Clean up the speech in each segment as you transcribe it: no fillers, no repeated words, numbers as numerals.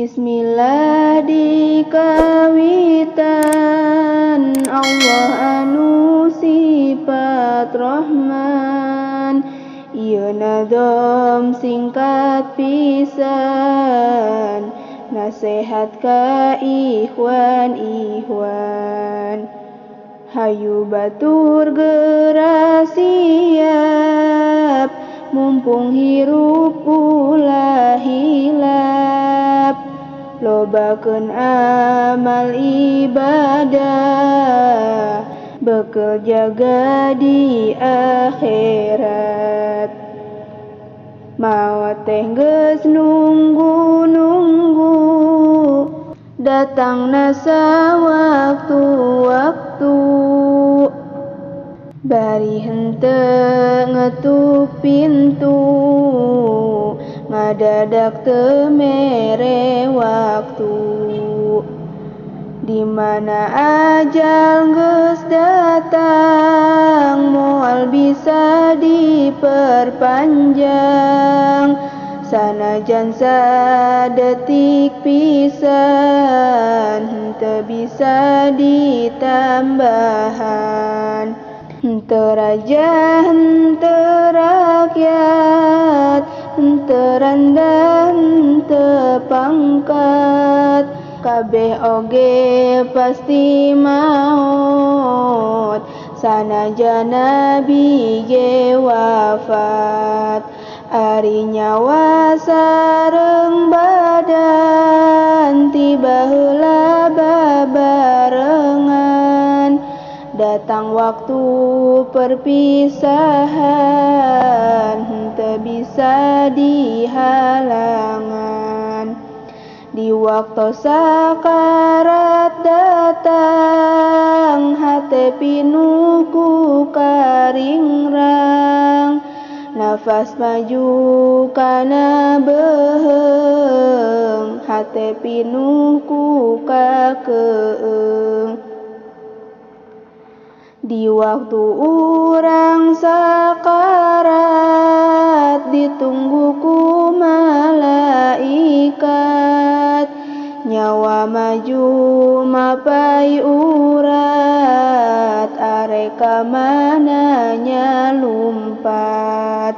Bismillah dikawitan, Allah anu sifat Rahman. Ieu nadom singkat pisan, nasehat ka ikhwan ikhwan. Hayu batur geura siap, mumpung hirup ulah hilap. Lobakeun amal ibadah, bekel jaga di akhirat. Maot teh geus nunggu-nunggu, datangna sawaktu-waktu. Bari henteu ngetuk pintu, ngadadak teu mere waktu. Di mana ajal geus datang, moal bisa diperpanjang. Sanajan sadetik pisan, henteu bisa ditambahan. Henteu raja henteu rakyat, henteu randa henteu pangkat. Kabeh oge pasti maot, sanajan nabi ge wafat. Ari nyawa sareng badan, tiba heula babarengan. Datang waktu perpisahan, henteu bisa dihalangan. Di waktu sakarat datang, hate pinuh ku karingrang. Nafas maju kana beuheung, hate pinuh ku kakeung. Di waktu urang sakarat, ditunggu ku malaikat. Nyawa maju mapai urat, arek ka mana nya lumpat.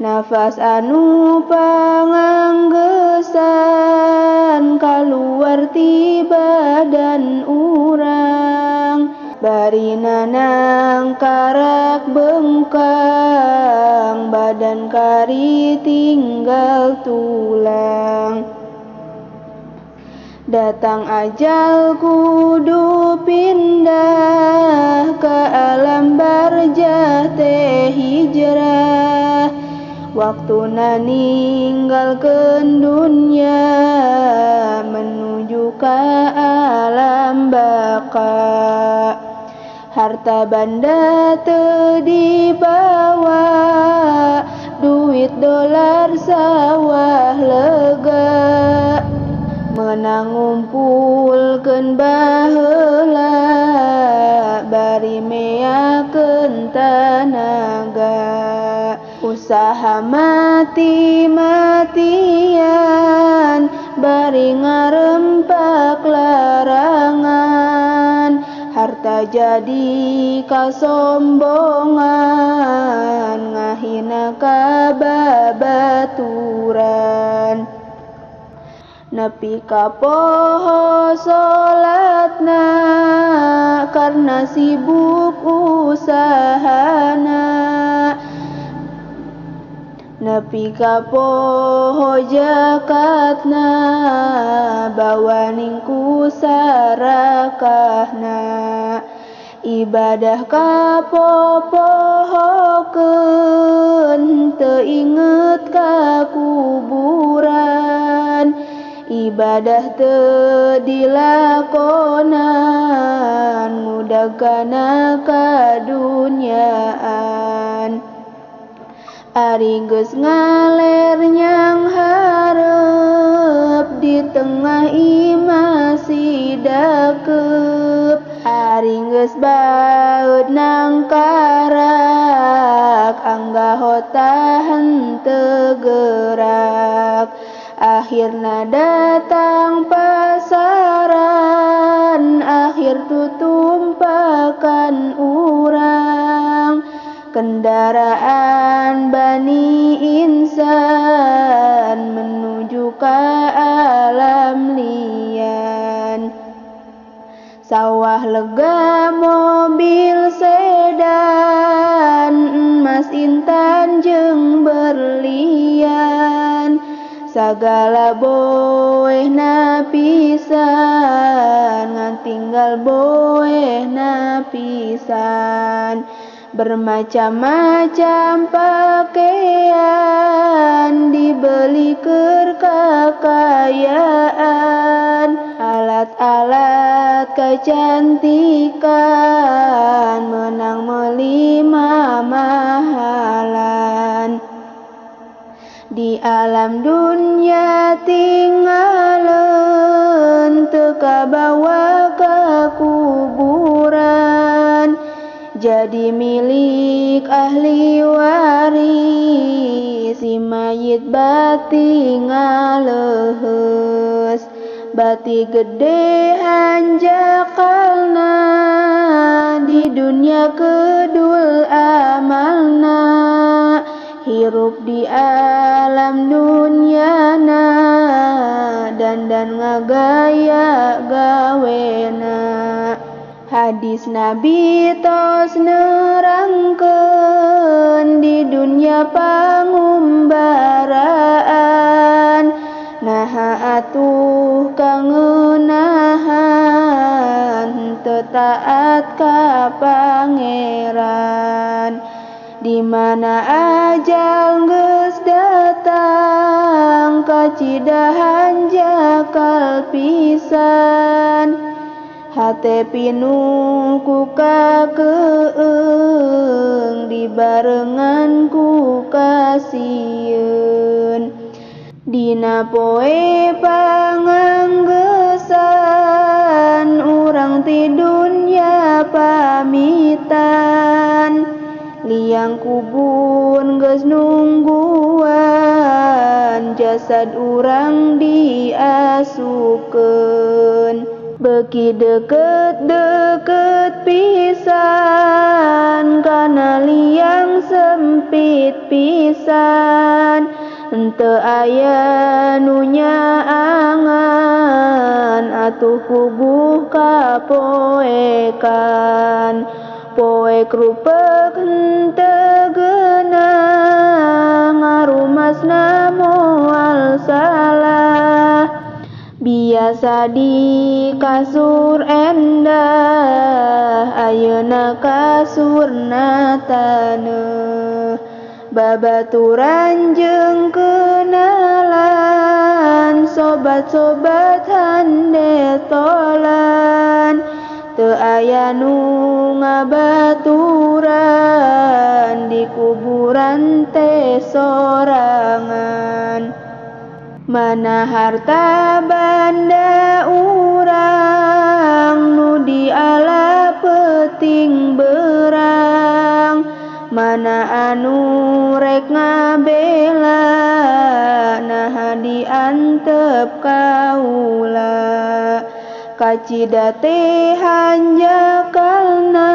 Nafas anu panganggeusan, kaluar ti badan urang. Bari nanang karak bengkang, badan kari tinggal tulang. Datang ajal kudu pindah, ke alam barjah teh hijrah. Waktuna ninggalkeun dunya, menuju ka alam baka. Harta banda teu dibawa, duit dolar sawah lega. Meunang ngumpulkeun baheula, bari meakeun tanaga. Usaha mati-matian, bari ngarempak larangan. Harta jadi kasombongan, ngahina ka babaturan. Nepi ka poho salatna, karna sibuk usahana. Nepi ka poho jakatna, bawaning ku sarakahna. Ibadah ka popohokeun, teu inget ka kuburan. Ibadah teu dilakonan, ngudag kana kadunyaan. Ari geus ngaler nyang hareup, di tengah imah si dakeup. Ari geus baeud nangkarak, anggahota henteu gerak. Akhirna datang pasaran, akhir tutumpakan urang. Kendaraan Bani Insan menuju ke alam lian. Sawah lega, mobil sedan, emas intan jeung berlian. Sagala boehna pisan, ngan tinggal boehna pisan. Bermacam-macam pakaian dibeli keur kakayaan. Alat-alat kecantikan menang meuli mamahalan. Di alam dunia tinggalin, teu kabawa ka kuburan. Jadi milik ahli waris, si mayit bati ngaleheus. Bati gede hanjakalna, di dunia kedul amalna. Hirup di alam dunyana, dandan ngagaya gawena. Hadis Nabi tos nerangkeun, di dunia pangumbaraan. Naha atuh kangeunahan, teu taat ka Pangeran. Di mana ajal geus datang, kacidahan jakal pisan. Hate pinuh ku kakeung, dibarengan ku kasieun. Dina poe panganggesan, urang ti dunya pamitan. Liang kubur geus nungguan, jasad urang diasupkeun. Beuki deket-deket pisan, kana liang sempit pisan. Henteu aya nu nyaangan, atuh puguh kapoekan. Poek rupek henteu geunah, ngarumasna moal salah. Biasa di kasur endah, ayeuna kasurna taneuh. Babaturan jeung kenalan, sobat-sobat hande tolan. Teu aya nu ngabaturan, di kuburan teh sorangan. Mana harta banda urang, nu diala peuting berang. Mana anu rek ngabela, naha diantep kaula. Kacida teh hanjakalna,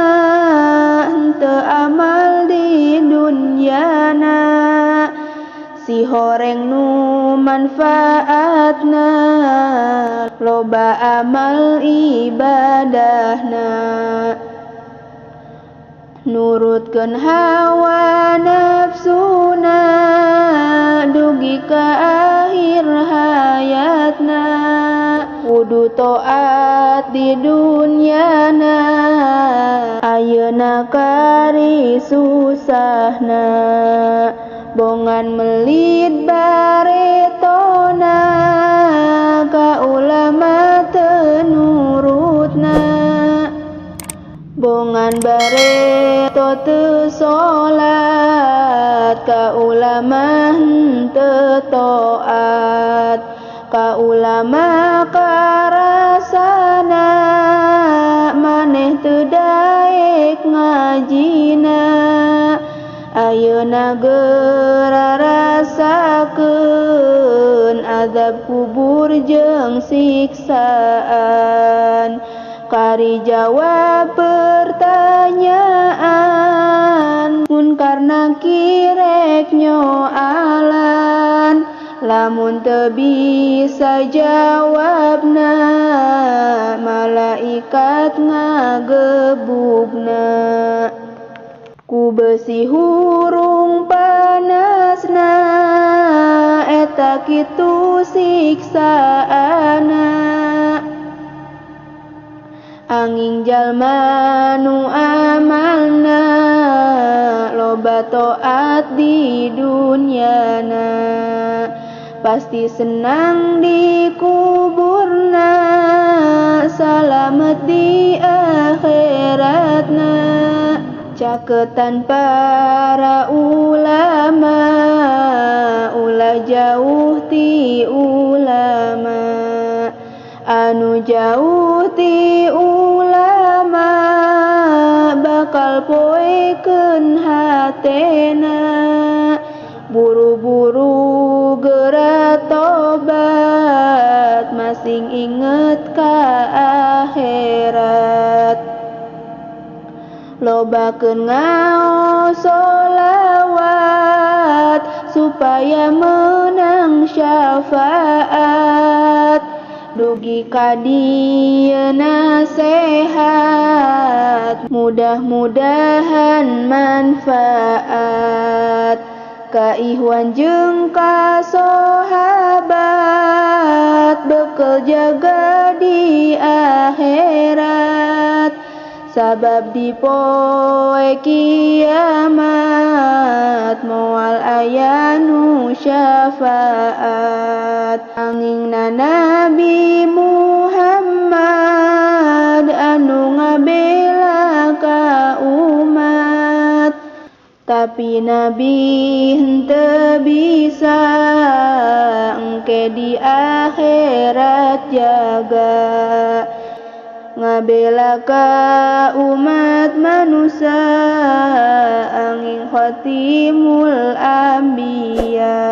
henteu amal di dunyana. Si horeng nu manfaatna, loba amal ibadahna. Nurutkeun hawa nafsuna, dugi ka akhir hayatna. Kudu taat di dunyana, ayeuna kari susahna. Bongan melit baretona, ka ulama teu nurutna. Bongan bareto teu salat, ka ulama henteu taat. Ka ulama karasana, maneh teu daek ngajina. Ayeuna geura rasakeun Azab kubur jeung siksaan. Kari jawab pertanyaan, munkar nakir rek nyoalan. Lamun teu bisa jawabna, malaikat ngagebugna. Ku besi hurung panasna, eta kitu siksaana. Angin jalma nu amalna loba taat di dunyana, pasti senang di kuburna, salamet di akhiratna. Caketan para ulama, ulah jauh ti ulama. Anu jauh ti ulama bakal poekeun hatena. Buru-buru geura tobat, masing inget ka akhirat. Lobakeun ngaos sholawat supaya menang syafaat. Dugi ka dieu nasehat, mudah-mudahan manfaat. Ka ihwan jeung ka sahabat, bekel jaga di akhirat. Sabab di poe kiamat moal aya nu syafaat. Angingna Nabi Muhammad anu ngabela ka umat, tapi Nabi henteu bisa engke di akhirat jaga. Ngabela ka umat manusia, angin khatimul anbiya.